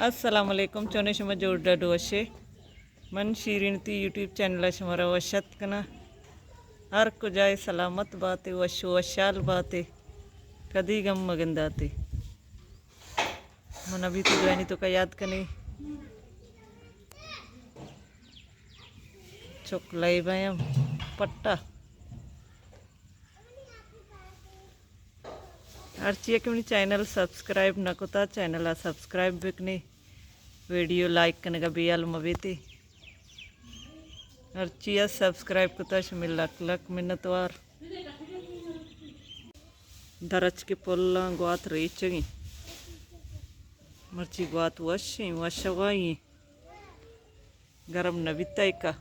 السلام علیکم، چونے شما؟ جوڑ ڈڈ وشے؟ من شیرین تی یوٹیوب چینل ءَ شمارا وش اتک کناں۔ ہر کجائے سلامت باتے، وش و وشحال باتے، کدی غم مگنداتے۔ من ابھی تو دوانی تو کا یاد کنے۔ چک لئے بیم پٹا۔ ہرچی کہ منی چینل سبسکرائب نہ کتا، چینل ءَ سبسکرائب بکنے، ویڈیو لائک کنگا بے حال مبیتے۔ ہرچی ءَ سبسکرائب کتا، شمے لک لک منتوار۔ درچک پلاں گوات ریچگیں۔ مرچی گوات وشیں، وش ہوائی ایں۔ گرم نہ بیتا ایکا۔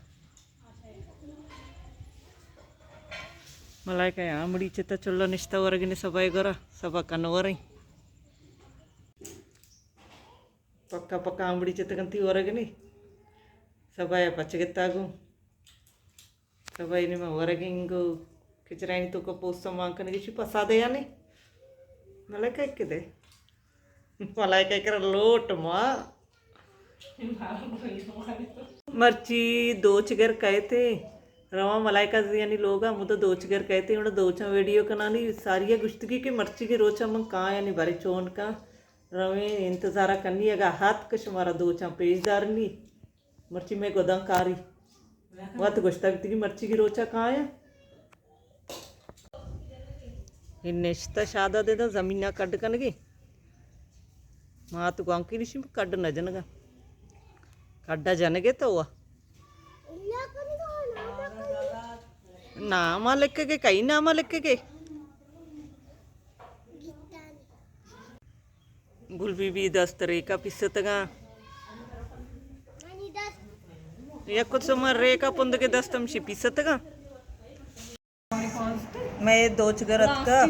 ملائکہ آمڑی چتا چلا نشتہ ورگنے سبا گورا، سبا کن وریں۔ پکا پکا آمڑی چتگنتی ورگنے۔ سبا پچ گتا گوں۔ سبا اینی ما ورگیں گوں کچرانی توکا پوستا مان کنگی چی پسا دے یعنی۔ ملائکہ کے دے۔ ملائکہ کرا لوٹ ما۔ مرچی دوچگر کئیت، رواں ملائکہ زیانی لوگا، مدہ دوچگر کئیت، اوڑا دوچاں ویڈیو کنانی، ساریا گشتگی کہ مرچی کے روچا من کایانی بارے چون کاں، رویں انتظارا کنی، اگا ہاتک شمارا دوچاں پیش دارنی۔ مرچی مئے گداں کاری۔ وت گوشتگ تئی مرچی کی روچا کایاں۔ اے نشتہ شادہ دے دا زمینا کڈ کنگی۔ مات گوانکی نشی کڈ نہ جنگا۔ کڈا جنگے تو وا۔ ناما لکھگے، کئی ناما لکھگے۔ گل بی بی دست ریکا پیستگاں۔ یک کت سما ریکا پندگے دست ہمشی پیستگاں۔ مئے دوچگر اتکا،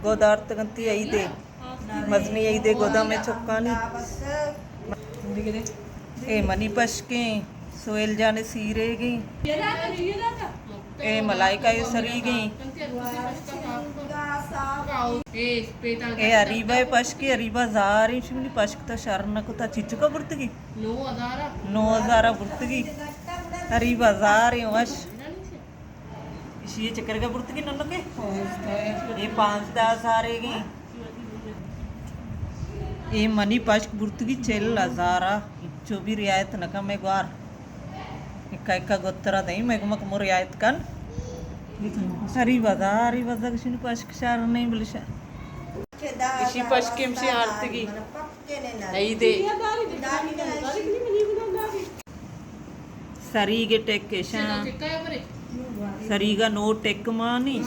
گد آرتگنتی عیدے، مزنی عیدے گدا مئے چکانی۔ اے منی پشکیں، سہیل جان سیریگیں۔ اے ملائکہ ءِ سریگیں۔ اے اریبہ ءِ پشکے، اریبہ زاریں، شمنی پشک تا شر نہ کتا، چچکا برتگی؟ نو ہزار برتگی۔ اریبہ زاریں وش۔ اشی چکرگا برتگی ننکے؟ اے پانزدہ ہزار گیں۔ اے منی پشک برتگی چل ہزارا، ہچو بھی رعایت نہ کن مئے گوار۔ اکا اکا گترا دئیں، مئے گما کمو رعایت کن۔ ہری بزا، ہری بزا کشنی پشک شر نہیں بلے شر۔ اشی پشک ہمشی آرتگی۔ عیدے۔ سریگ ٹیک ایشاں۔ سریگا نو ٹیک مانی۔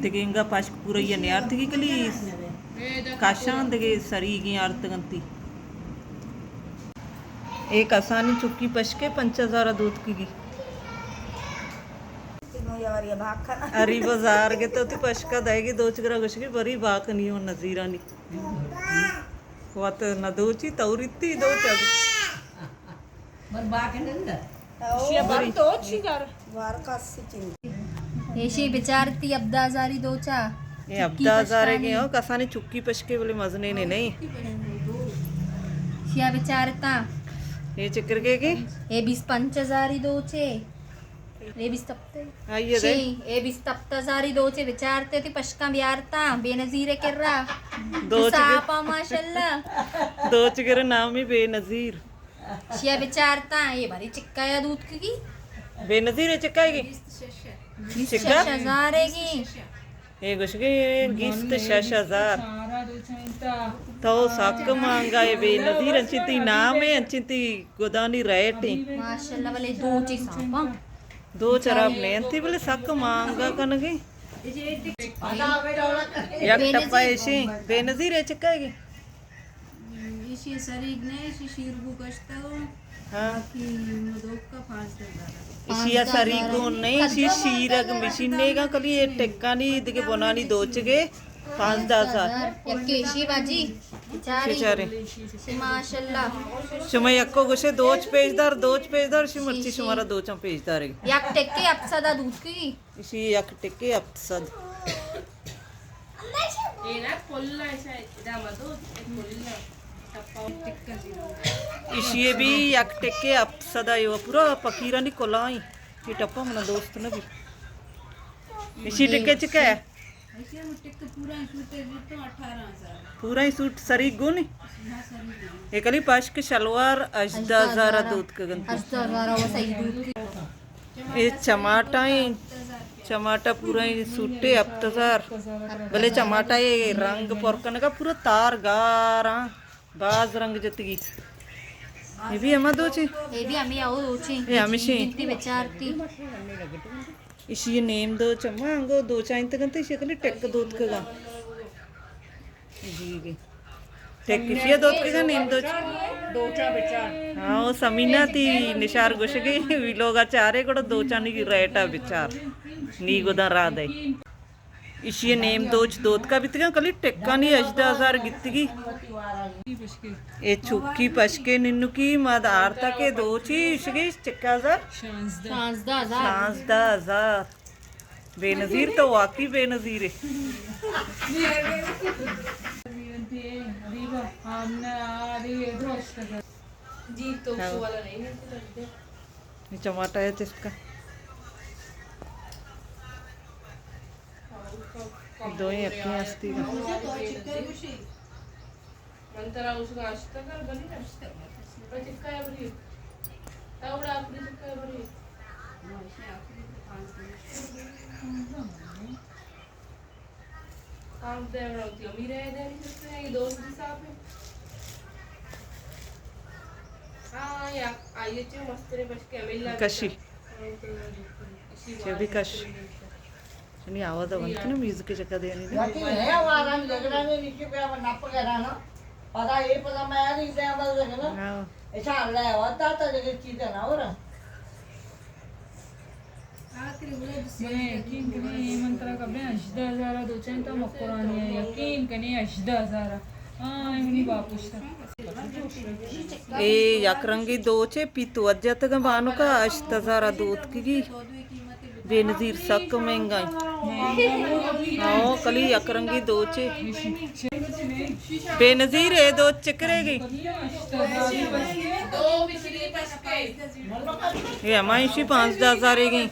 دگہ انگا پشک پورا یہ نیارتگی کلی کاشاں دگہ سریگیں آرتگنتی۔ اے کسانی چکی پشکے پنچ ہزار دوتکگی۔ اری بزار گے تو تی پشکا دائیگی دوچگرا گوشگی بری باکنی ہو نظیرانی۔ وت نہ دوچی توریتی دوچگ۔ بر باگ نند۔ ایشی بر تو چی کر؟ وار کس چی۔ ایشی بچارتی ابدا زاری دوچا۔ اے ابدا زارے گے ہو، کسانی چکی پشکے بلے مزنے نے نہیں۔ ایشی بچارتا۔ اے چکر گے گے؟ اے بیس پنچ ہزاری دوچے۔ اے بیست ہپت۔ آئیے دے۔ شی، اے بیست ہپت ہزاری دوچے بچارتے تی پشکاں بیارتا، بے نظیر کرا۔ دوچ گر۔ صافا ماشاءاللہ۔ دوچ گر نامی بے نظیر۔ شیا بچارتا، اے باری چکا یا دودھ کی؟ بے نظیر اے چکا کی؟ بیست شش۔ بیست شش ہزار ہے گی۔ اے گوشگے گیست شش ہزار۔ تو سک مانگا اے بے نظیر، انچی تی نام ہے، انچی تی گدانی ریٹ ہیں۔ ماشاءاللہ، بلے دوچی صافا۔ دوچ خراب نہیں انتی، بلے سک مانگا کنگے۔ یک ٹپا ایشی، بے نظیر ہے چکا ہے گی؟ ایشی سریگ نے، ایشی شیرگو گشتگو۔ ہاں۔ باقی مدوکا پانزدہ ہزار۔ ایشی سریگو نے، ایشی شیرگ مشین نے گا، کلی اے ٹکانی دگہ بنانی دوچگے پانزدہ ہزار۔ یکی ایشی باجی، چاری۔ چارے۔ ماشاءاللہ۔ شما یکو گوشے دوچ پیش دار، دوچ پیش دار، شی مرچی شمارا دوچاں پیش دارے۔ یک ٹکے ہپت سد دودھ کی۔ ایشی یک ٹکے ہپت سد۔ اے نا کلا ایشا ادا مدو، اے کلا۔ ٹپا۔ ایشی ءَ بھی یک ٹکے ہپت سد ءَ، اے پورا فقیرانی کلاہیں۔ اے ٹپا منا دوست نہ بی۔ ایشی ٹکے چکے؟ پورا ہی سوٹ سری گونی۔ اے کلی پشک شلوار ہژدہ ہزار ءَ دوتکگ انت۔ ہژدہ ہزار ءَ صحیح دوتکگ۔ اے چماٹا ایں، چماٹا پورا ایں سوٹے ہپت ہزار، بلے چماٹا اے رنگ پر کنگا پورا تار گاراں، باز رنگ جتگی۔ اے بھی ہما دوچیں؟ اے بھی ہمیں او دوچیں۔ اے ہمیشیں۔ گنتی بچارتی۔ ایشی نیم دوچ ہما انگو دوچاں انتگنت، ایشی کلی ٹک دوتکگا۔ جی، جی۔ ٹیک کشی ءَ دوتکگا نیم دوچ۔ دوچاں بچار۔ ہاں، او سمینا تی نشار گوشگی ویلوگا چارے گڑا دوچانی ریٹا بچار۔ نی گداں را دے۔ ایشی نیم دوچ دوتکا بیتگا کلی ٹکانی ہژدہ ہزار گیتگی۔ اے چکی پشکے ننکی ما دارتا کے دوچی ایشگی چکا ہزار؟ شانزدہ۔ شانزدہ ہزار۔ شانزدہ ہزار۔ بے نظیر تو واقعی بے نظیر ہے۔ جی، تو ہاں۔ والا نہیں ہے۔ یہ ٹماٹر ہے جس کا۔ دو ہی اکھیں ہستی کا۔ من ترا اوشگا اشتکر بلی نا۔ پہ چکا بلی۔ تا وڑا آخری چکا بلی۔ کام دے وڑا ہوتی امیر ہے دے نہیں سکتے ہیں، یہ دوست بھی صاحب ہیں۔ ہاں، یا آئیے چے مسترے بچ کے امیلا کشی۔ چے بھی کش۔ نی آواز ءَ بند کنو، میوزک چکا دے نی۔ یکی ہے آواز ہم جگڑا نے نیچے پہ نپ کرا نا۔ پدا اے پدا میں نہیں دے عمل کرنا۔ ہاں۔ ایسا اللہ ہے، ودا تا جگہ چیز ہے نا اور۔ میں یقین کنی، اے من ترا کبے ہژدہ ہزار دوچیں تا مکرانی ہے، یقین کنی ہژدہ ہزار۔ ہاں، اے منی باپوشتا۔ اے یک رنگی دوچے پیتو اجتگا بانکا ہشت ہزار دوتکگی۔ بے نظیر سک مہنگا ایں۔ ہاں، کلی یک رنگی دوچے۔ بے نظیر اے دوچ چکرے گی۔ اے ہمائشی پانزدہ ہزار گی۔